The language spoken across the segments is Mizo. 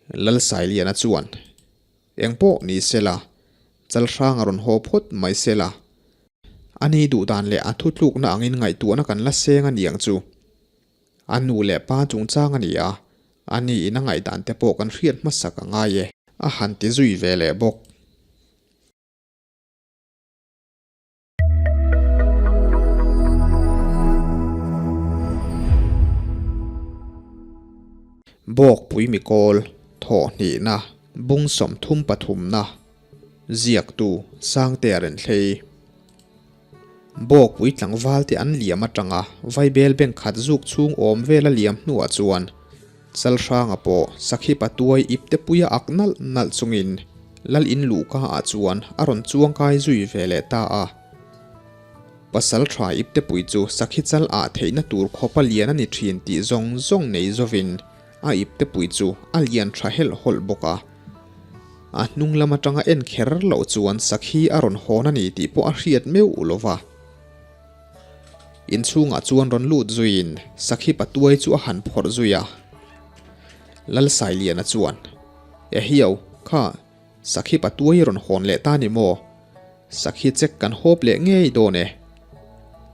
Lalsailiana chuan, Eng pawh ni sela, Chalhrang a rawn haw phawt mai sela. A ni duh dan leh a thutlukna angin ngaihtuahna kan la seng a niang chu. A nu leh pa chungchang a ni a, a niin a ngaihdan te pawh kan hriat hmasak a ngai e. A han ti zui ve leh bawk. Bawkpui mikawl thawhhnihna bung 33na ziaktu Sangtea Renthlei Bawkpui tlangval te an liam atanga Vaibel bank khat zuk chhung awm vel a liam hnuah chuan Chalhranga pawh Sakhi Patuai ipte puia ak nalh nalh chungin Lal in luhka ah chuan a rawn chuang kai zui ve leh ta a. Pasal tha ipte pui chu Sakhi chal ah theihna tur khawpa lian a ni thin tih zawng zawng nei zovin a ipte pui chu a lian tha helh hawlh bawk a. A hnung lam atanga en kher loh chuan Sakhi a rawn hawn a ni tih pawh a hriat meuh lova. Inchhungah chuan rawn lut zuiin Sakhi Patuai chu a han phawrh zui a. Lalsailiana chuan, Ehiau, kha, Sakhi Patuai i rawn hawn leh ta ni maw? Sakhi chek kan hawp leh ngei dawn e.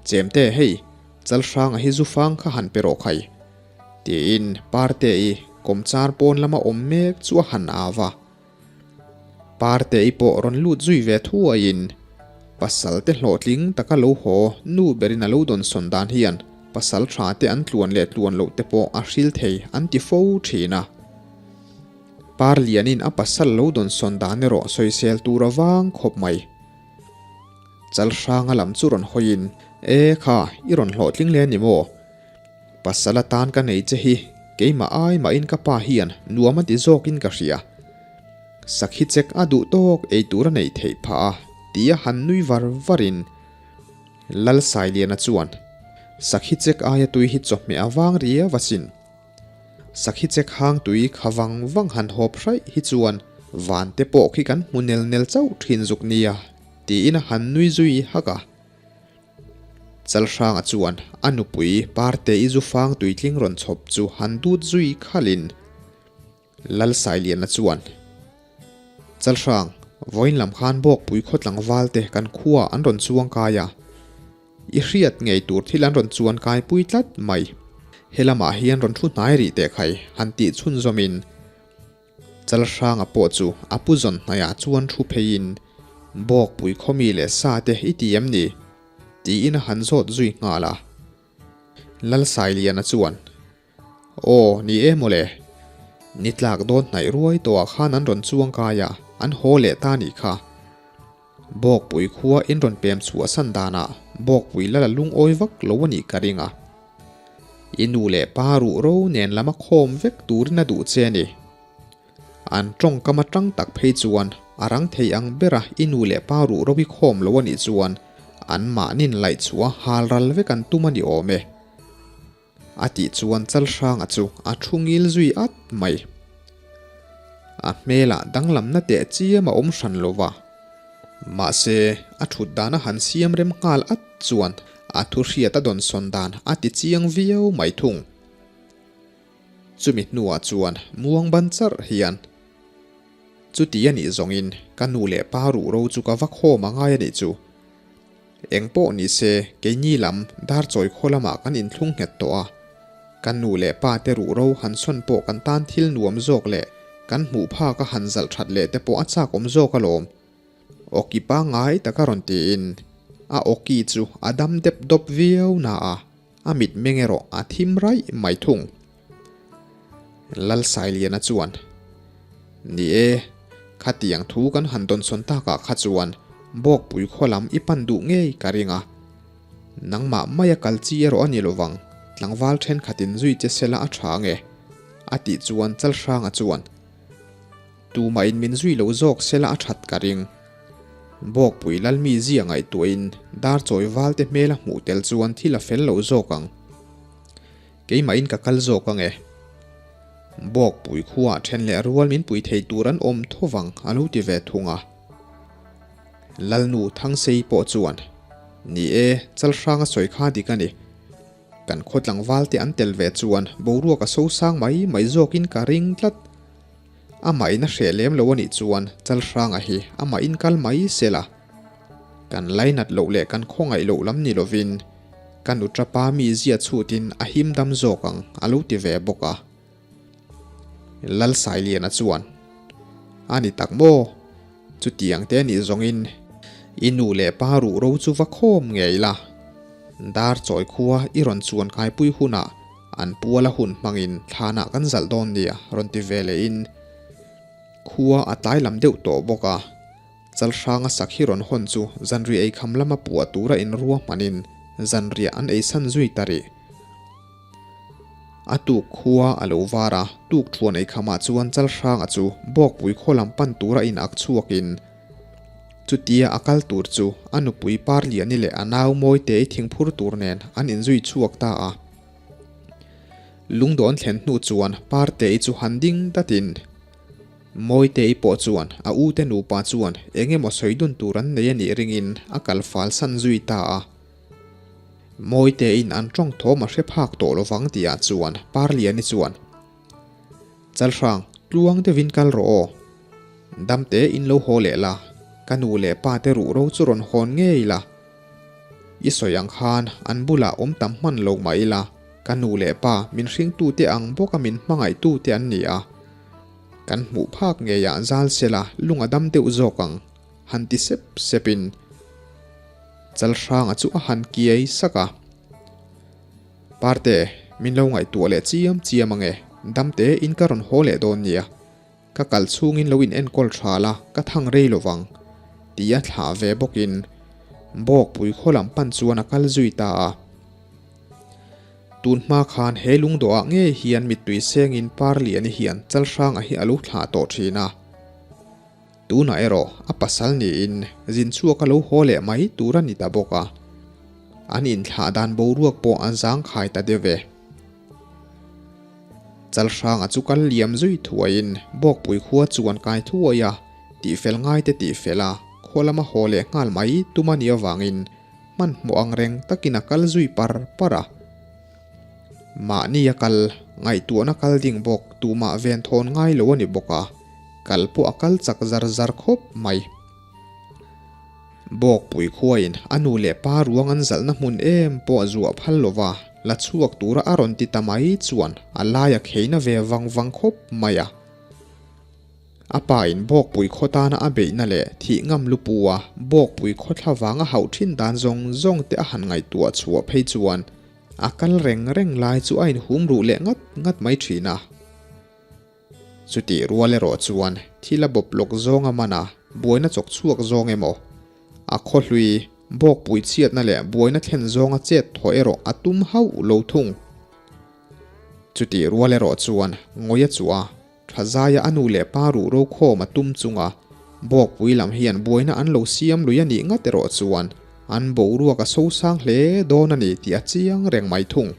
Chemte, hei, Chalhranga hi zu fang kha han pe rawh khai. Tiin Parte-i kawmchar pawn lama awm mek chu a han au a. Parte-i pawh rawn lut zui ve thuaiin pasal te hlawhtling taka lo haw nu berin a lo dawnsawn dan hian pasal tha te an tluan leh tluan loh te pawh a hril thei an ti fo thin a. Parlianin a pasal lo dawnsawn dan erawh sawisel tur a vang khawp mai. Chalhranga lam chu rawn hawiin, E kha, i rawn hlawhtling le ni maw? Pasal atan ka nei che hi keimah ai mahin ka pa hian nuam a ti zawkin ka hria. Sakhi chek a duh tawk ei tur a neih theih phah a tia han nui var varin Lalsailiana chuan Sakhi chek aia tui hi chawhmeh a vang riau asin. Sakhi chek hang tui kha vang vang han hawp hraih hi chuan van te pawh khi kan hmu nel nel chauh thin zuk nia tiin a han nui zui hak a. Chalhranga chuan a nupui Parte-i zu fang tuitling rawn chhawp chu han dut zui khalin Lalsailiana chuan, Chalhrang, vawiin lam khan Bawkpui khaw tlangval te kan khuaah an rawn chuang kai a, i hriat ngei tur thil an rawn chuan kai pui tlat mai. He lamah hian rawn thu hnai rih teh khai han tih chhunzawmin Chalhranga pawh chu a pu zawn hnaiah chuan thu pheiin, Bawkpui khawmi leh sa te i ti em ni? tiin a han zawt zui nghal a. Lalsailiana chuan, Aw, ni e mawle. Ni tlak dawn hnaih ruai tawhah khan an rawn chuang kai a, an haw leh ta nih kha. Bawkpui khua in rawn pem chhuah san danah Bawkpui lal a lungawi vak lo a nih ka ring a. I nu leh pa ruh ro nen lama khawm vek turin a duh che a ni. An tawngkam atang tak phei chuan a rang thei ang bera i nu leh pa ruh ro i khawm lo a nih chuan an mahnin laih chhuah hal ral vek an tum a ni awm e. A tih chuan Chalhranga chu a thu ngil zui at mai. A hmelah danglamna teh chiam a awm hran lo va. Mahse, a thut dan a han siam rem nghal at chuan a thu hriat a dawnsawn dan a ti chiang viau mai thung. Chumi hnuah chuan muang ban charh hian, Chuti a nih zawngin ka nu leh pa ruh ro chu ka va khawm a ngai a nih chu. Eng pawh ni se, keini lam Darchawi khaw lamah kan inthlung nghet tawh a. Ka nu leh pa te ruh ro han sawn pawh kan tan thil nuam zawk leh kan hmuh phak a han zalh that leh te pawh a chak awm zawk alawm. Awki pangngai taka rawn tiin a awki chu a dam dep dawp viau na a, a mitmeng erawh a thim raih mai thung. Lalsailiana chuan, Ni e, khatiang thu kan han dawnsawn takah kha chuan Bawkpui khaw lam i pan duh ngei ka ring a. Nangmah maia kal chi erawh a ni lovang, tlangval thenkhatin zui che sela a tha nge? a tih chuan Chalhranga chuan, Tumahin min zui lo zawk sela a that ka ring. Bawkpui Lalmi zia ngaihtuahin Darchawi valte hmela hmuh tel chuan thil a fel lo zawk ang. Keimahin ka kal zawk ang e. Bawkpui khuaah then leh rual min pui thei tur an awm tho vang a lo ti ve thung a. Lalnu Thangsei pawh chuan, Ni e, Chalhranga sawi kha dik a ni. Kan khaw tlangvalte an tel ve chuan boruak a sosang mai mai zawkin ka ring tlat. Amah in a hreh lem lo a nih chuan Chalhranga hi amah in kal mai se la. Kan lainat loh leh kan khawngaih loh lam ni lovin ka nuṭapa mi zia chhutin a him dam zawk ang a lo ti ve bawk a. Lalsailiana chuan, A ni tak maw? Chutiang te nih zawngin i nu leh pa ruh ro chu va khawm ngei la. Dar chawi khua i rawn chuan kaipui hunah an puala hun hmangin thlanah kan zalh dawn nia rawn ti ve lehin khua a tlai lam deuh tawh bawk a. Chalhranga sakhi rawn hawn chu zanriah eikham lama puah tura inrua hmanin zanriah an eisan zui ta rih. A tuk khua a lo var a, tuk thuan eikhamah chuan Chalhranga chu Bawkpui khaw lam pan tura in ak chhuakin chutia a kal tur chu a nupui Parliani leh a nau Mawitei thingphur tur nen an inzui chhuak ta a. Lungdawn thlen hnu chuan Partei chu han ding datin Mawitei pawh chuan a ute nupa chuan eng emaw sawi dun tur an nei a nih ringin a kal fal san zui ta a. Mawitein an tawng thawm a hre phak tawh lovang tihah chuan Parliani chuan, Chalhrang, tluang deuhin kal rawh aw. Damte in lo haw leh la, ka nu leh pa te ruh ro chu rawn hawn ngei la. I sawi ang khan an bulah awm tam hman lo mah ila, ka nu leh pa min hringtute ang bawka min hmangaihtute an ni a. Kan hmuh phak ngeiah zal sela lung a dam deuh zawk ang. Han ti sep sepin Chalhranga chu a han kiai sak a. Parte, min lo ngaihtuah leh chiam chiam ange, damte in ka rawn haw leh dawn nia. Ka kal chhungin lo in enkawl tha la, ka thang rei lo vang, tia thlah ve bawkin Bawkpui khaw lam pan chuan a kal zui ta a. Tun hma khan he lungdawhah ngei hian mittui sengin Parliani hian Chalhranga hi a lo thlah tawh thin a. Tunah erawh a pasal niin zin chhuak a lo haw leh mai tur a ni ta bawk a, an inthlah dan boruak pawh a zangkhai ta deuh e. Chalhranga chu kal liam zui thuaiin Bawkpui khua chuan kai thuai a, tihfel ngaite tihfel a, khaw lama haw leh nghal mai tum a nih avangin hmanhmawh ang reng takin a kal zui par par a. Mahni a kal, ngaihtuahna kal ding bawk, tumah ven thawn ngai lo a ni bawk a, kal pawh a kal chak zar zar khawp mai. Bawkpui khuain a nu leh pa ruang an zalhna hmun em pawh zuah phal lo va, la chhuak tura a rawn ti ta mai chuan a lai a kheina ve vang vang khawp mai a. A pa in Bawkpui khaw tana a beihna leh thih ngam lupu a Bawkpui khaw thla vanga hauh thin dan zawng zawng te a han ngaihtuah chhuah phei chuan A kal reng reng lai chu a inhum ruh leh ngat ngat mai thin a. Chutih rual erawh chuan thil a bawp lawk zawng a man a, buaina chawk chhuak zawng emaw, a khaw hlui, bawkpui chhiatna leh buaina thlen zawnga chet thaw erawh a tum hauh lo thung. Chutih rual erawh chuan Ngawia chu a Tha zaia a nu leh pa ruh ro khawm a tum chunga Bawkpui lam hian buaina an lo siam lui a nih ngat erawh chuan an boruak a sosang hle dawn a ni tih a chiang reng mai thung.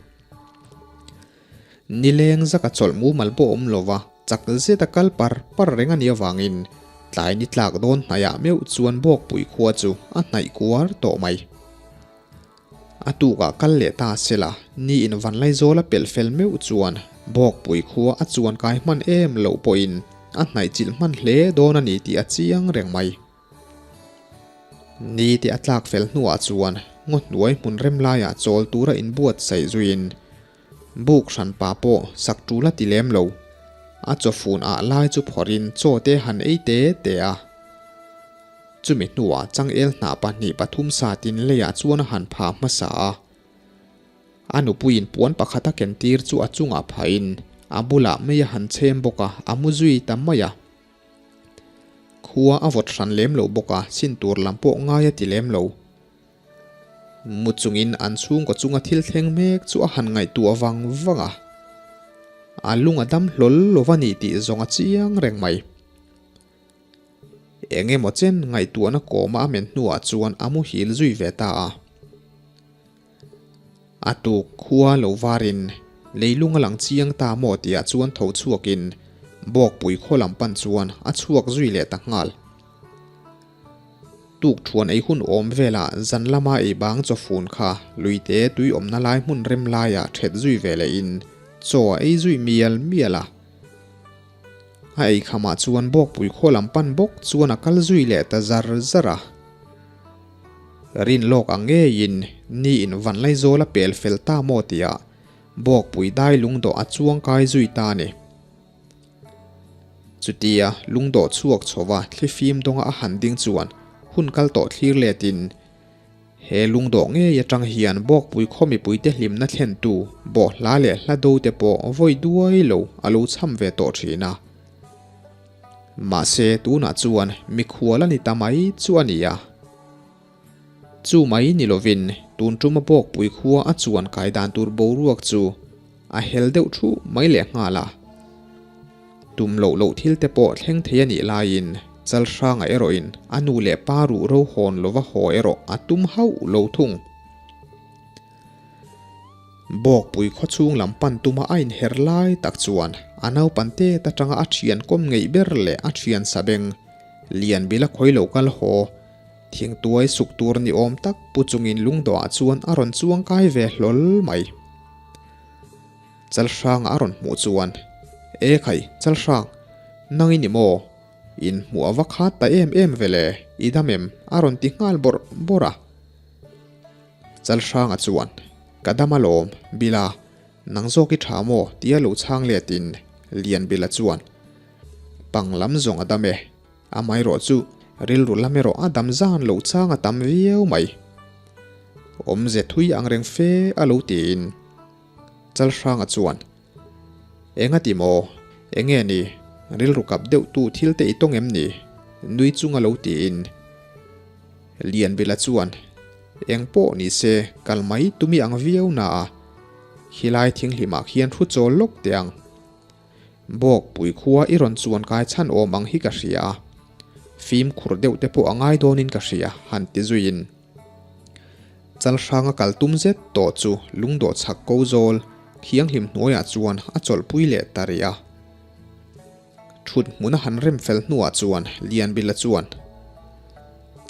Nileng zaka chawlh mumal pawh awm lova chak zeta kal par par reng a nih avangin tlai ni tlak dawn hnaihah meuh chuan Bawkpui khua chu a hnaih kuar tawh mai. A tukah kal leh ta se la, ni in Vanlaizawl a pelh fel meuh chuan Bawkpui khua a chuan kai hman em loh pawhin a hnaih chilh hman hle dawn a ni tih a chiang reng mai. Ni te a tlak fel hnuah chuan ngaw hnuai hmun rem laiah chawl tura inbuatsaih zuiin buk hran pa pawh sak tul a ti lem lo. A chawfun ah lai chu phawrhin chaw te han ei te te a. Chumi hnuah changel hnah pahnih pathum satin leiah chuan a han phah hmasa a. A nupuiin puan pakhat a kentir chu a chungah phahin a bulah mei a han chhem bawk a, a mu zui ta mai a. Khua a vawt hran lem lo bawk a, sin tur lam pawh ngai a ti lem lo. Mu chungin an chhungkaw chunga thil thleng mek chu a han ngaihtuah vang vang a. A lung a dam hlawl lo va ni tih zawng a chiang reng mai. Eng emaw chen ngaihtuahna kawma a men hnuah chuan a muhil zui ve ta a. A tuk khua lo varin leilung a lang chiang ta maw tihah chuan tho chhuakin Bawkpui khaw lam pan chuan a chhuak zui leh ta nghal. Tuk thuan ei hun awm velah zan lama ei bang chawfun kha luite tui awmna lai hmun rem laiah thet zui ve lehin chaw a ei zui mial mial a. A eikhamah chuan Bawkpui khaw lam pan bawk chuan a kal zui leh ta zar zar a. Rin lawk ang ngeiin ni in Vanlaizawl a pel fel ta maw tihah Bawkpui dai lungdawh a chuang kai zui ta a ni. Chutia lungdawh chhuak chhova thlifim dawnga a han ding chuan hun kal tawh thlir letin He lungdawh ngei atang hian Bawkpui khaw mipuite hlimna thlentu bawhhla leh hla do te pawh vawi duai lo a lo cham ve tawh thin a. Mahse tunah chuan mikhual a ni ta mai chu a ni a. Chu mai ni lovin tun tuma Bawkpui khua a chuan kai dan tur boruak chu a hel deuh thu mai leh nghal a. Tum loh loh thil te pawh thleng thei a nih laiin Chalhranga erawhin a nu leh pa ruh ro hawn lova haw erawh a tum hauh lo thung. Bawkpui khawchhung lam pan tuma a inher lai tak chuan a naupan tet atanga a thian kawm ngeih ber leh a thian sabeng Lianbila khawi lo kal haw thingtuai suk tur ni awm tak pu chungin lungdawhah chuan a rawn chuang kai ve hlawl mai. Chalhranga a rawn hmuh chuan, E khai, Chalhrang, nang i ni maw? In hmuh a va khat ta em em ve le, i dam em? a rawn ti nghal bawrh bawrh a. Chalhranga chuan, Ka dam alawm, Bila, nang zawk i tha maw? tia lo chhang letin Lianbila chuan, Pang lam zawng a dam e, Amaherawh chu rilru lam erawh a dam zan loh chang a tam viau mai. Awmze thui ang reng fe a lo tiin Chalhranga chuan, Enga ti maw? Enge ni? Rilru kap deuh tu thil te i tawng em ni? Nui chunga lo tiin Lianbila chuan, Eng pawh ni se kal mai tumi ang viau na a, khilai thinghlimah khian thu chawl lawk teh ang. Bawkpui khua i rawn chuan kai chhan awm ang hi ka hria a, fimkhur deuh te pawh a ngai dawnin ka hria, han ti zuiin. Chalhranga kal tum zet tawh chu lungdawh chhak ko zawl thianghlim hnuaiah chuan a chawlhpui leh ta rih a. Thut hmun a han rem fel hnuah chuan Lianbila chuan,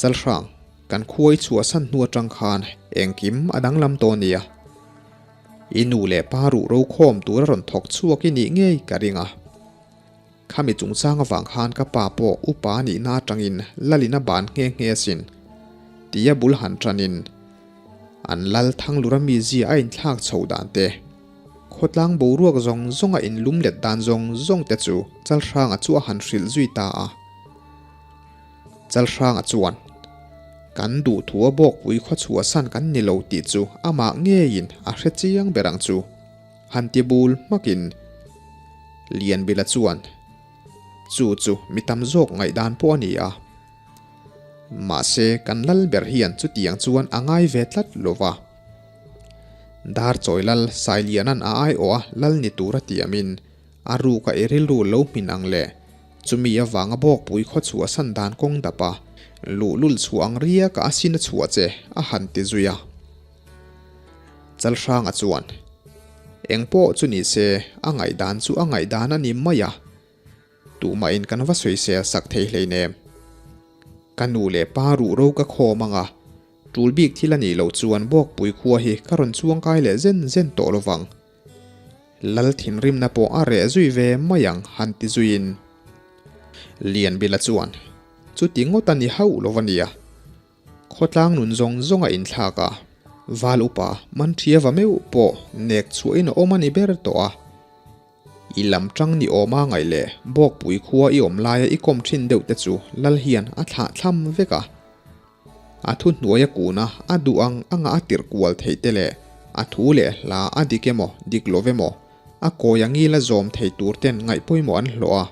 Chalhrang, kan khua i chhuahsan hnu atang khan engkim a danglam tawh nia. I nu leh pa ruh ro khawm tur a rawn thawk chhuak i nih ngei ka ring a. Khami chungchang avang khan ka pa pawh upa nihna atangin lalin a ban nghe nghe asin tia bul han tanin an lal Thanglura mizia a inthlak chho dan te, khawtlang boruak zawng zawng a inlum let dan zawng zawng te chu Chalhranga chu a han hrilh zui ta a. Chalhranga chuan, Kan duhthu a bawkpui khaw chhuahsan kan ni lo tih chu amah ngeiin a hre chiang ber ang chu, han ti bul hmakin Lianbila chuan, Chu chu mi tam zawk ngaihdan pawh a ni a. Mahse, kan lal ber hian chutiang chuan a ngai ve tlat lo va. Darchawi lal Sailiana'n a aiawh a lal ni tura tiamin a ruka i rilru lo hmin ang le. Chumi avanga bawkpui khaw chhuahsan dan kawng dap a, luhlul chhuah ang riaka a sin a chhuah che, a han ti zui a. Chalhranga chuan, Eng pawh chu ni se, a ngaihdan chu a ngaihdan a ni mai a, tuhmahin kan va sawisel sak thei hleinem. Ka nu leh pa ruh ro ka khawm ang a, tul bik thil a nih loh chuan bawkpui khua hi ka rawn chuangkai leh zen zen tawh lovang. Lal thinrimna pawh a reh zui ve mai ang han ti zuiin Lianbila chuan, Chuti ngawt a ni hauh lo a nia. Khawtlang nun zawng zawng a inthlak a, Val upa Manṭhiava meuh pawh nek chhuahin a awm a ni ber tawh a. I lam ṭang ni awma ngaih leh Bawkpui khua i awm laia i kawm ṭhin deuh te chu Lal hian a thlah thlam vek a. A thu hnuai a kun a, a duh ang anga a tirh kual theih te leh a thu leh hla a dik emaw dik lo emaw a kawi a ngil a zawm thei tur ten ngaih pawimawh an hlawh a.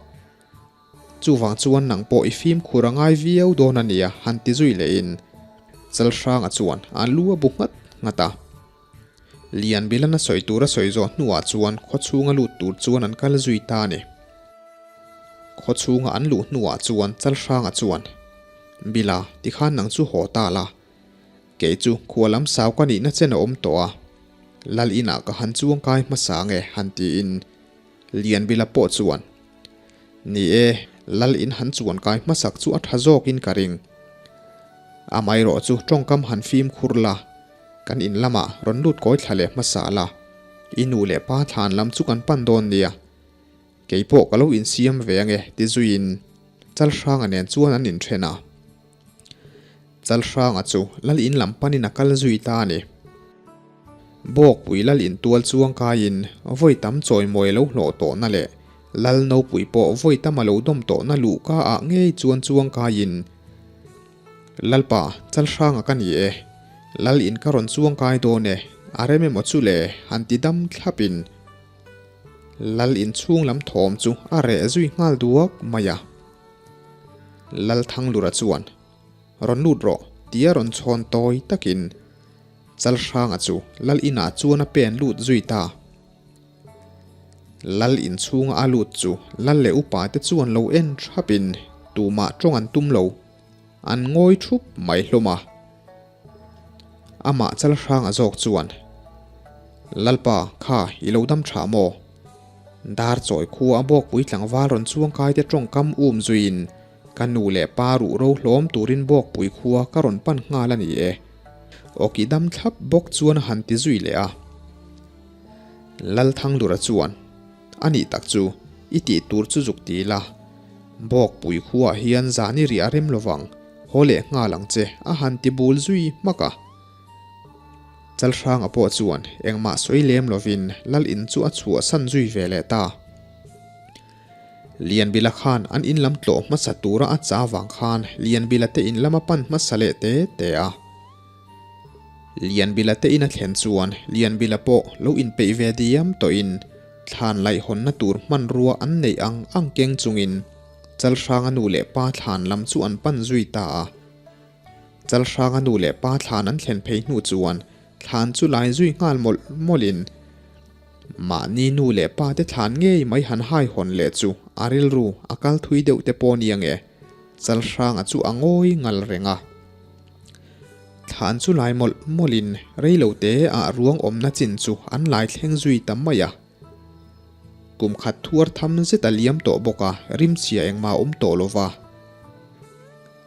Chuvang chuan nang pawh i fimkhur a ngai viau dawn a nia han ti zui lehin Chalhranga chuan a lu a bu nghat nghat a. Lianbilana sawi tur a sawi zawh hnuah chuan khawchhunga lut tur chuan an kal zui ta a ni. Khawchhunga an luh hnuah chuan Chalhranga chuan, Bila, tikhan nang chu haw ta la. Kei chu khua lam sau ka nihna chen a awm tawh a. Lal inah ka han chuang kai hmasa nge han tiin Lianbila pawh chuan, Ni e, Lal in han chuan kai hmasak chu a tha zawkin ka ring. Amaherawh chu tawngkam han fimkhur la. Kan in lamah rawn lut kawi thla leh hmasa la, i nu leh pa thlan lam chu kan pan dawn nia. Kei pawh ka lo insiam ve ange ti zuiin Chalhranga nen chuan an inthen a. Chalhranga chu lal in lam panin a kal zui ta a ni. Bawkpui lal in tual chuang kaiin vawi tam chawimawi a lo hlawh tawhna leh lal nopui pawh vawi tam a lo dawm tawhna luhka ah ngei chuan chuang kaiin Lalpa, Chalhranga ka ni e. Lal in ka rawn chuang kai dawn e, a rem emaw chu le, han ti dam thlapin Lal in chhung lam thawm chu a reh zui nghal duak mai a. Lal Thanglura chuan, Rawn lut rawh, tia rawn chhawn tawi takin Chalhranga chu Lal inah chuan a pen lut zui ta. Lal inchhunga a lut chu Lal leh upa te chuan lo en thapin tumah tawng an tum lo, an ngawi thup mai hlawm a. Amah Chalhranga zawk chuan, Lalpa, kha i lo dam tha maw? Dar chawi khua a bawkpui tlangval rawn chuangkai te tawngkam um zuiin ka nu leh pa ruh ro hlawm turin bawkpui khua ka rawn pan nghal a ni e. Awki dam thlap bawk chuan a han ti zui leh a. Lalthanglura chuan, A nih tak chu, i tih tur chu zuk ti la. Bawkpui khuaah hian zan i riah rem lovang, haw leh nghal ang che, a han ti bul zui hmak a. Chalhranga pawh chuan engmah sawi lem lovin Lal in chu a chhuahsan zui ve leh ta. Lianbila khan an in lam tlawh hmasa tura a cha vang khan Lianbila te in lam a pan hmasa leh te te a. Lianbila te in a thlen chuan Lianbila pawh lo inpeih ve diam tawhin thlan laihhawnna tur hmanrua an neih ang ang keng chungin Chalhranga nu leh pa thlan lam chu an pan zui ta a. Chalhranga nu leh pa thlan an thlen phei hnu chuan thlan chu lai zui nghal mawlh mawlhin mahni nu leh pa te thlan ngei mai han haihawn leh chu a rilru a kal thui deuh te pawh nia nge Chalhranga chu a ngawi ngal reng a. Thlan chu lai mawlh mawlhin rei lo te ah ruang awmna chin chu an lai thleng zui ta mai a. Kum khat thuar tham zet a liam tawh bawk a, rimchhia engmah a awm tawh lo va.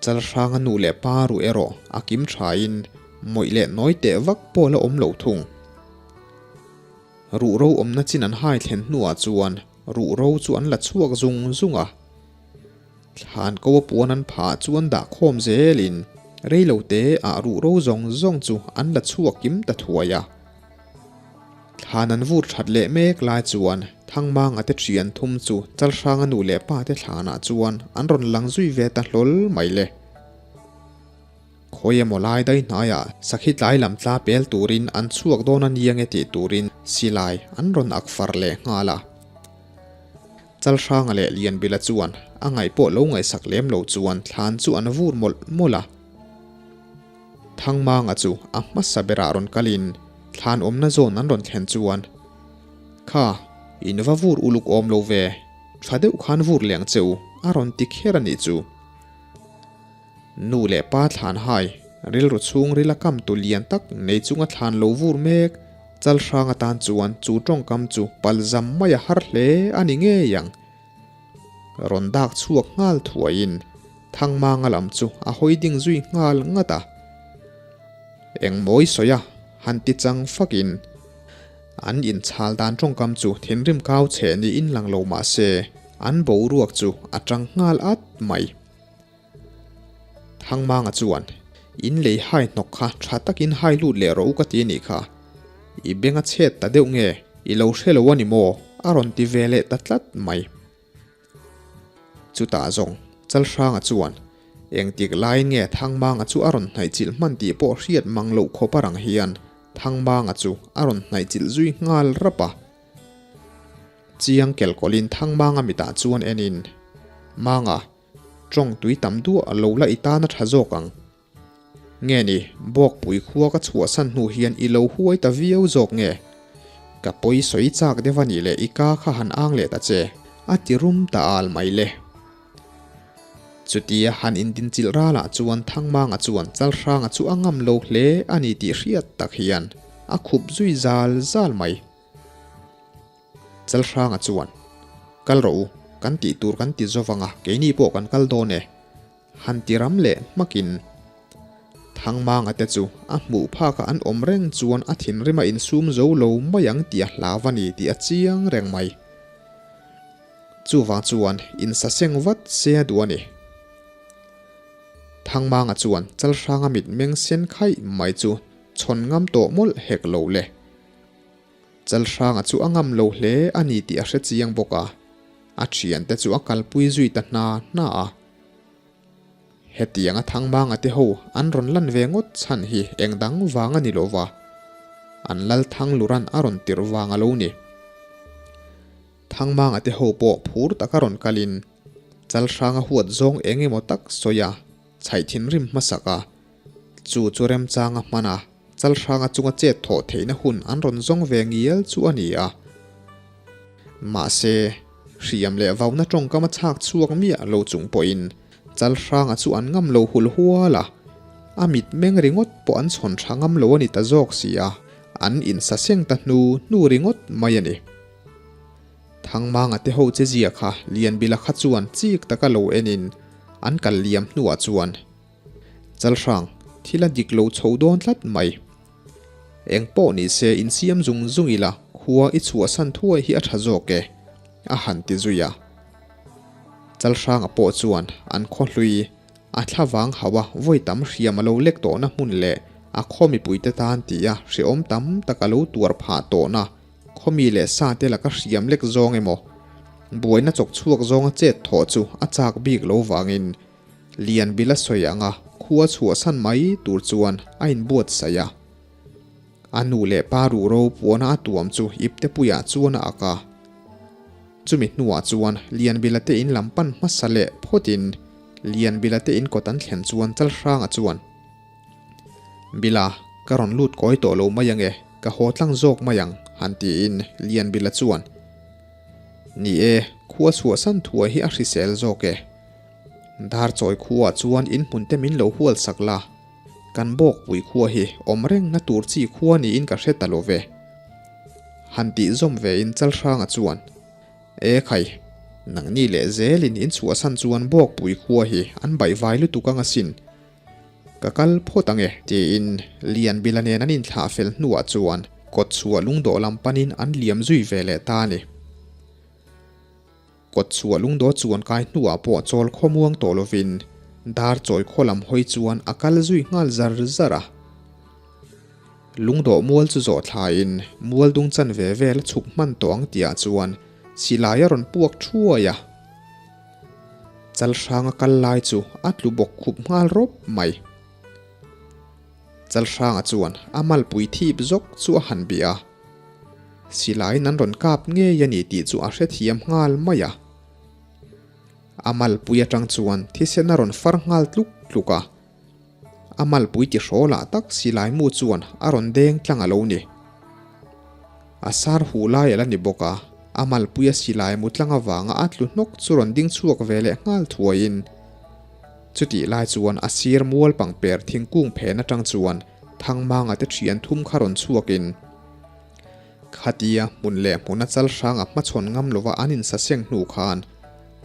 Chalhranga nu leh pa ruh erawh a kim thain mawih leh nawi teh vak pawh la awm lo thung. Ruh ro awmna chin an hai thlen hnuah chuan ruh ro chu an la chhuak zung zung a. Thlan ko a puan an phah chuan dah khawm zelin rei lo te ah ruh ro zawng zawng chu an la chhuak kim ta thuai a. Thlan an vur that leh mek lai chuan Thangmanga te thian thum chu Chalhranga nu leh pa te thlanah chuan an rawn lang zui ve ta hlawl mai le. Khawi emaw lai dai hnaiah sakhi tlai lam tla pel turin an chhuak dawn a nia nge tih turin silai an rawn ak far leh nghal a. Chalhranga leh Lianbila chuan a ngaih pawh lo ngaihsak lem lo chuan thlan chu an vur mawlh mawlh a. Thangmanga chu a hmasa berah rawn kalin thlan awmna zawn an rawn thlen chuan, Kha, in va vur uluk awm lo ve, tha deuh khan vur leng che u, a rawn ti kher a nih chu. Nu leh pa thlan hai, rilru chhungrila kam tu lian tak nei chunga thlan lo vur mek, Chalhrang atan chuan chu tawngkam chu palzam mai a har hle a ni ngei ang. Rawn dak chhuak nghal thuaiin Thangmanga lam chu a hawi ding zui nghal ngat a. Engmawi sawi a, han ti chang fakin an inchhal dan tawngkam chu thinrim kau chhe niin lang lo mah se an boruak chu a tang nghal at mai. Thangmanga chuan, In lei hai hnawk kha tha takin hai lut leh rawh u ka ti a nih kha. I beng a chhet ta deuh nge, i lo hre lo a ni maw? a rawn ti ve leh ta tlat mai. Chutah zawng, Chalhranga chuan, Engtik laiin nge Thangmanga chu a rawn hnaihchilh hman tih pawh hriat mang loh khawp a rang hian Thangmanga chu a rawn hnaihchilh zui nghal rap a. Chiang kelkawlhin Thangmanga mitah chuan enin, Manga, Tawng tui tam duah a lo la i tan a tha zawk ang. Nge ni, Bawkpui khua ka chhuahsan hnu hian i lo huai ta viau zawk nge? Ka pawi sawi chak deuh a nih leh i ka kha han ang leh ta che, a ti rum ta al mai le. Chutia han indinchilh ralah chuan Thangmanga chuan Chalhranga chu a ngam lo hle a ni tih hriat tak hian a khup zui zal zal mai. Chalhranga chuan, Kal rawh u, kan tih tur kan ti zo vang a, keini pawh kan kal dawn e. Han ti ram leh hmakin Thangmanga te chu a hmuh phakah an awm reng chuan a thinrim a insum zo lo mai ang tih a hlau a ni tih a chiang reng mai. Chuvang chuan insaseng vat se a duh a ni. Thangmanga chuan Chalhranga mitmeng sen khaih mai chu chhawn ngam tawh mawlh hek lo le. Chalhranga chu a ngam lo hle a ni tih a hre chiang bawk a, a thiante chu a kalpui zui ta hna hna a. Hetianga Thangmanga te ho an rawn lan ve ngawt chhan hi eng dang vang a ni lo va, an lal Thangluran a rawn tirh vang a lo ni. Thangmanga te ho pawh phur taka rawn kalin Chalhranga huat zawng eng emaw tak sawi a, chhaih thinrim hmasak a, chu chu remchanga hman a, Chalhranga chunga chet thawh theihna hun an rawn zawng ve ngial chu a ni a. Mahse, hriam leh vauna tawngkam a chhak chhuak miah lo chung pawhin Chalhranga chu an ngam lo hul hual a, a mitmeng ringawt pawh an chhawn tha ngam lo a ni ta zawk si a, an insaseng ta hnu hnu ringawt mai a ni. Thangmanga te ho che zia kha Lianbila kha chuan chik taka lo enin an kal liam hnuah chuan Chalhrang thil a dik lo chho dawn tlat mai. Eng pawh ni se insiam zung zung ila khua i chhuahsan thuai hi a tha zawk e, a han ti zui a. Chalhranga pawh chuan an khaw hlui a thlavang hauh a vawi tam hriam a lo lek tawhna hmun leh a khaw mipuite tan tia hrehawm tam tak a lo tuar phah tawhna Khawmi leh sa te laka hriam lek zawng emaw, buaina chawk chhuak zawnga chet thawh chu a chak bik lo vangin Lianbila sawi anga khua chhuahsan mai tur chuan a inbuatsaih a. A nu leh pa ruhro puana a tuam chu iptepuiah chuan a ak a. Chumi hnuah chuan Lianbila te in lam pan hmasa leh phawtin Lianbila te in kawt an thlen chuan Chalhranga chuan, Bila, ka rawn lut kawi tawh lo mai ange, ka haw tlang zawk mai ang, han tiin Lianbila chuan, Ni e, khua chhuahsan thuai hi a hrisel zawk e. Darchawi khuaah chuan in hmun te min lo hual sak la, kan bawkpui khua hi awm rengna tur chi khua niin ka hre ta lo ve. Han tih zawm vein Chalhranga chuan, E khai, nangni leh zelin in chhuahsan chuan bawkpui khua hi an baihvai lutuk ang asin. Ka kal phawt ang e, tiin Lianbila nen an inthlah fel hnuah chuan kawtchhuah lungdawh lam panin an liam zui ve leh ta a ni. Kawtchhuah lungdawh chuan kai hnuah pawh chawl khawmuang tawh lovin dar chawi khaw lam hawi chuan a kal zui nghal zar zar a. Lungdawh mual chu zawh thlaiin mual dung chanve vel a chhuk hman tawh ang tihah chuan silai a rawn puak thuai a. Chalhranga kal lai chu a tlu bawk khup nghal rawp mai. Chalhranga chuan a malpui thip zawk chu a han bih a. Silaiin an rawn kap ngei a ni tih chu a hrethiam nghal mai a. A malpui atang chuan thisen a rawn far nghal tluk tluk a. A malpui ti hrawlah tak silai mu chuan a rawn deng tlang a lo ni. A sar huh lai a la ni bawk a, a malpuia silai mu tlang avanga a tlu hnawk chu rawn ding chhuak ve leh nghal thuaiin chutih lai chuan a sir mual pangper thingkung phen atang chuan Thangmanga te thian thum kha rawn chhuakin Khatia hmun leh hmuna Chalhranga hmachhawn ngam lova an insaseng hnu khan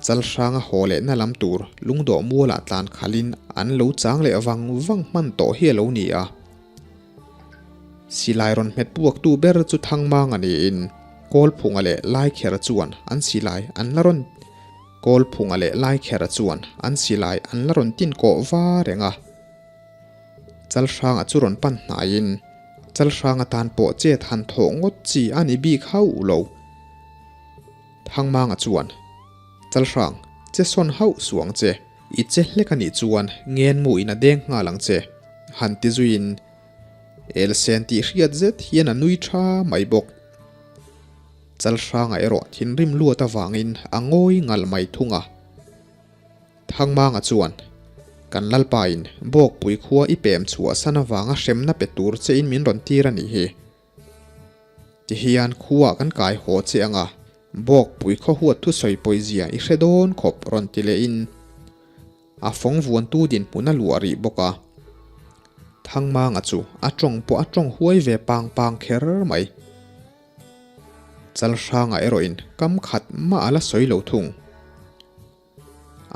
Chalhranga haw lehna lam tur lungdawh mualah tlan khalhin an lo chang leh vang vang hman tawh hi a lo ni a. Silai rawn hmet puaktu ber chu Thangmanga niin Kawlphunga leh Laikhera chuan an silai an la rawn Kawlphunga leh Laikhera chuan an silai an la rawn tin kawh va reng a. Chalhranga chu rawn pan hnaiin Chalhranga tan pawh chet han thawh ngawt chi a ni bik hauh lo. Thangmanga chuan, Chalhrang, che sawn hauh suh ang che, i che hlek a nih chuan ngenmu in a deng nghal ang che, han ti zuiin Elsen tih hriat zet hian a nui tha mai bawk. Chalhranga erawh thinrim luat avangin a ngawi ngal mai thung a. Thangmanga chuan, Kan Lalpain Bawkpui khua i pem chhuah san avanga hremna pe tur chein min rawn tir a nih hi. Tihian khuaah kan kai haw che anga Bawkpui khaw huat thusawi pawizia i hre dawn khawp rawn ti lehin a fawng vuantu dinhmun a luah rih bawk a. Thangmanga chu a tawng pawh a tawng huai ve pang pang kher mai. Chalhranga erawhin kam khat mah a la sawi lo thung.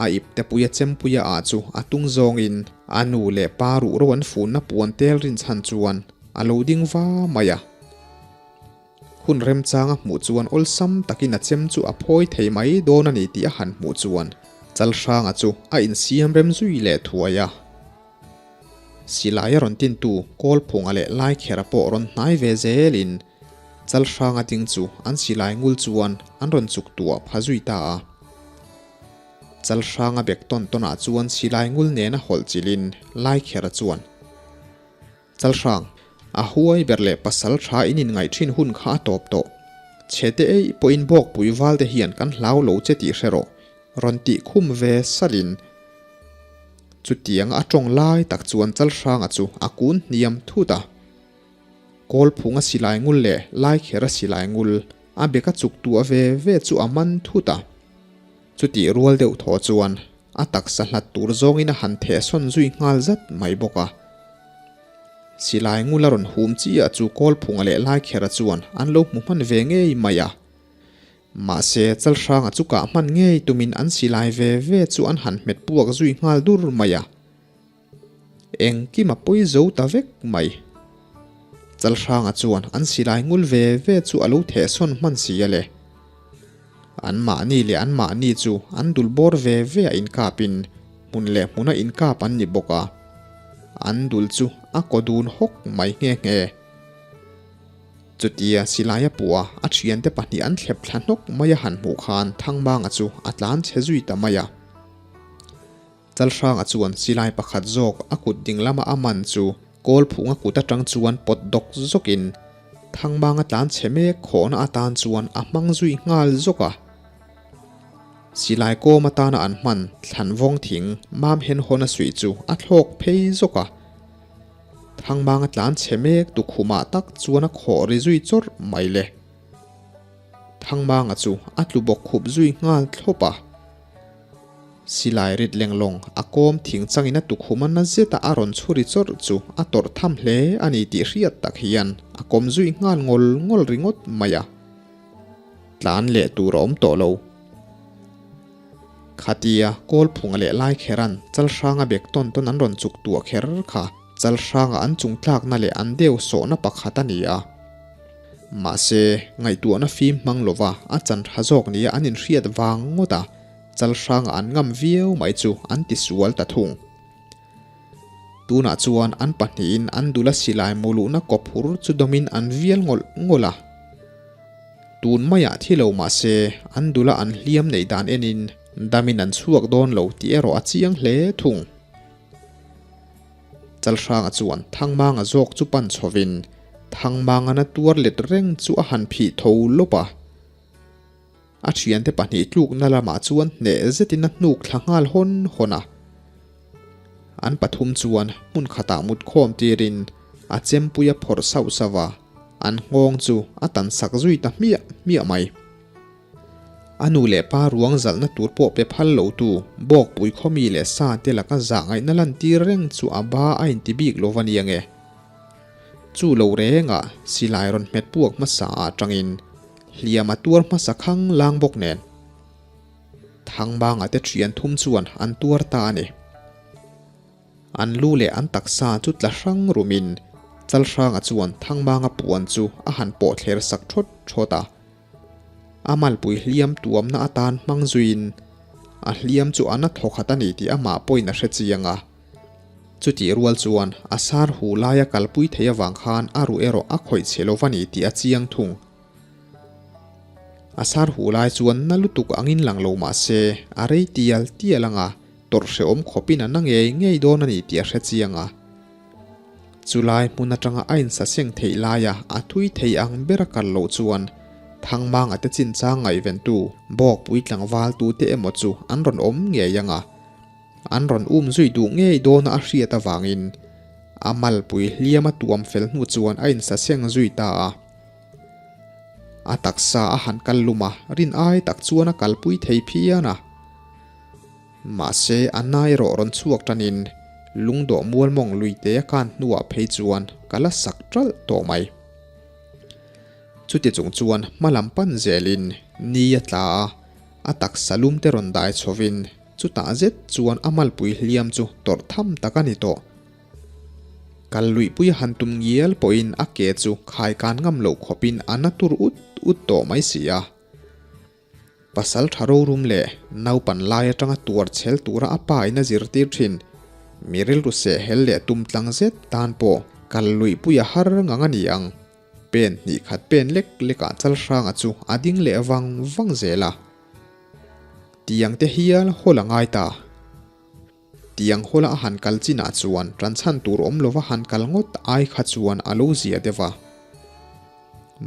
A iptepuia chempuia ah chu a tung zawngin a nu leh pa ruhro an funna puan tel rinchhan chuan a lo ding va mai a. Hun remchang a hmuh chuan awlsam takin a chem chu a phawi thei mai dawn a ni tih a han hmuh chuan Chalhranga chu a insiam rem zui leh thuai a. Silai a rawn tintu Kawlphunga leh Laikhera pawh rawn hnai ve zelin Chalhranga ding chu an silai ngul chuan an rawn chuk tuah pha zui ta a. Chalhranga bek tawn tawnah chuan silai ngul nena hawlh chilhin Laikhera chuan Chalhrang, a huai ber leh pasal tha in inngaih thin hun kha a tawp tawh. Chhete eih pawhin bawkpui valte hian kan hlau lo che tih hre rawh, rawn tih khum ve salhin. Chutianga a tawng lai tak chuan Chalhranga chu a kun hniam thut a. Kawlphunga silai ngul leh Laikhera silai ngul a beka chuk tuah ve ve chu a man thut a. Chutih rual deuh thaw chuan a taksa hlat tur zawngin a han thehsawn zui nghal zat mai bawk a. Silai ngul a rawn hum chiah chu Kawlphunga leh Laikhera chuan an lo hmu hman ve ngei mai a. Mahse, Chalhranga chu kah hman ngei tumin an silai ve ve chu an han hmet puak zui nghal dur mai a. Engkim a pawi zo ta vek mai. Chalhranga chuan an silai ngul ve ve chu a lo thehsawn hman si a le. An mahni leh an mahni chu an dul bawr ve ve a inkapin hmun leh hmuna inkap an ni bawk a. An dul chu a kaw dun hawk mai nghe nghe. Chutia silaia puah a thiante pahnih an thlep thla hnawk mai a han hmuh khan Thangmanga chu a tlan chhe zui ta mai a. Chalhranga chuan silai pakhat zawk a kut ding lama a man chu Kawlphunga kut atang chuan pawt dawk zawkin Thangmanga tlan chhe mek khawhna atan chuan a hmang zui nghal zawk a. Silai kawm atana an hman thlan vawng thing mam hen hawn a suih chu a thlawk phei zawk a. Thangmanga tlan chhe mek tukhumah tak chuan a khawh ri zui chawrh mai le. Thangmanga chu a tlu bawk khup zui nghal thlawp a. Silai rit lenglawng a kawm thing changin a tukhum a na zeta a rawn chhuri chawrh chu a tawrh tham hle a ni tih hriat tak hian a kawm zui nghal ngawl ngawl ringawt mai a. Tlan leh tur a awm tawh lo. Khatia Kawlphunga leh Laikheran Chalhranga bek tawn tawn an rawn chuk tuah kher kha Chalhranga an chungtlakna leh an deu sawhna pakhat a ni a. Mahse, ngaihtuahna fim hmang lova a chan tha zawk nia an inhriat vang ngawt a. Chalhranga an ngam viau mai chu an ti sual ta thung. Tunah chuan an pahnihin an dul a silai muluhna kawphur chu dawmin an vial ngawlh ngawlh a. Tun maiah thi lo mah se an dula an hliam neih dan enin damin an chhuak dawn lo tih erawh a chiang hle thung. Chalhranga chuan Thangmanga zawk chu pan chhovin Thangmanga na tuar let reng chu a han phih tho lawp a. A thiante pahnih tlukna lamah chuan hneh zetin a hnuk thla nghal hawn hawn a. An pathum chuan hmun khatah mut khawm tirin a chempui a phawrh sauh sauh a, an nghawng chu a tan sak zui ta hmiah hmiah mai. A nu leh pa ruang zalhna tur pawh pe phal lotu Bawkpui khawmi leh sa te laka zah ngaihna lantir reng chu a ba a inti bik lo va nia nge. Chu lo rengah silai rawn hmet puak hmasa ah tangin hliam a tuar hmasa khang lang bawk nen Thangbanga te thian thum chuan an tuar ta a ni. An lu leh an taksa chu tla hrang rumin Chalhranga chuan Thangbanga puan chu a han pawh thler sak thawt thawt a. A malpui hliam tuamna atan hmang zuiin a hliam chu a na thawkhat a ni tih amah pawhin a hre chiang a. Chutih rual chuan a sar hu laia kalpui thei avang khan a ruh erawh a khawih chhe lo va ni tih a chiang thung. A sar hu lai chuan na lutuk angin lang lo mah se a rei tial tial anga tawrh hrehawm khawpin a na ngei ngei dawn a ni tih a hre chiang a. Chulai hmun atanga a insaseng theih laia a thui thei ang bera kal loh chuan Thangmanga te chinchang ngaihventu Bawkpui tlangval tute emaw chu an rawn awm ngei anga. An rawn um zui duh ngei dawna a hriat avangin a malpui hliam a tuam fel hnu chuan a insaseng zui ta a. A taksa a han kal lum a, rin ai tak chuan a kalpui thei phian a. Mahse, a na erawh rawn chhuak tanin lungdawh mual mawng luite a kan hnuah phei chuan ka la sak ṭalh tawh mai. Chuti chung chuan hma lam pan zelin ni a tla a, a taksa lum te rawn dai chhovin Chutah zet chuan a malpui hliam chu tawrh tham tak a ni tawh. Kal luihpui a han tum ngial pawhin a ke chu khaikan ngam loh khawpin a na tur ut ut tawh mai si a. Pasal tha rorum leh naupan lai atanga tuar chhel tura a pa in a zirtir thin. Mi rilru seh hel leh tum tlang zet tan pawh kal luihpui a har ngang a ni ang. Pen hnih khat pen lek lekah Chalhranga chu a ding leh vang vang zel a. Tiang te hial hawl a ngai ta. Tiang hawla a han kal chinah chuan tanchhan tur awm lova han kal ngawt ai kha chuan a lo zia deuh a.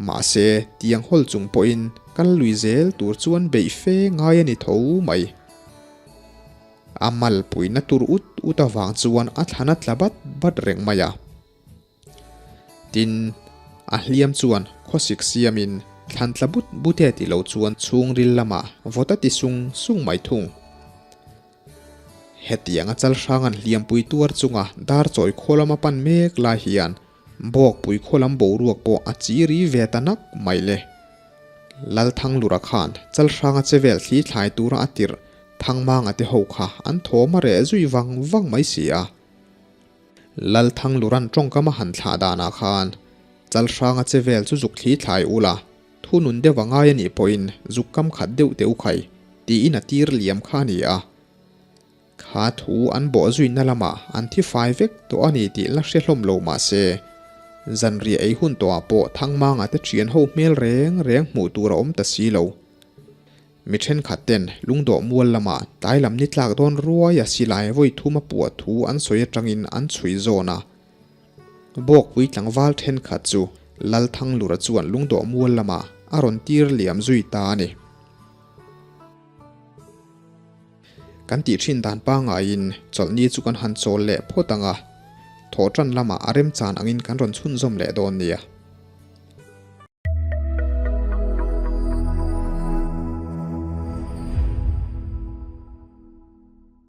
Mahse, tiang hawl chung pawhin kal lui zel tur chuan beih fe ngai a ni tho mai. A malpuina tur ut ut avang chuan a thlan a tla bat bat reng mai a. Tin, a hliam chuan khawsik siamin thlan tla but but e ti lo chuan chhungril lamah vawt a ti sung sung mai thung. Hetianga Chalhranga'n hliampui tuar chunga dar chawi khaw lama pan mek lai hian Bawkpui khaw lam boruak pawh a chi ri ve ta nak mai le. Lalthanglura khan Chalhranga chevel thli thlai tura a tirh Thangmanga te ho kha an thawm a reh zui vang vang mai si a. Lalthangluran tawngkam a han thlah danah khan Chalhranga chevel chu zuk thli thlai ula, thu nun deuh a ngai a nih pawhin zuk kam khat deuh teh u khai tiin a tir liam kha a ni a. Kha thu an bawh zuina lamah an thi fai vek tawh a ni tih la hre hlawm lo mah se, zanriah ei hun tawhah pawh Thangmanga te thian ho hmel reng reng hmuh tur a awm ta si lo. Mi thenkhat ten lungdawh mual lamah tlai lam ni tlak dawn ruai a silai vawi thum a puah thu an sawi atangin an chhui zawn a. Bawkpui tlangval thenkhat chu Lalthanglura chuan lungdawh mual lamah a rawn tir liam zui ta a ni. Kan tih thin dan pangaiin chawlhni chu kan han chawl leh phawt ang a, thawhtan lamah a remchan angin kan rawn chhunzawm leh dawn nia.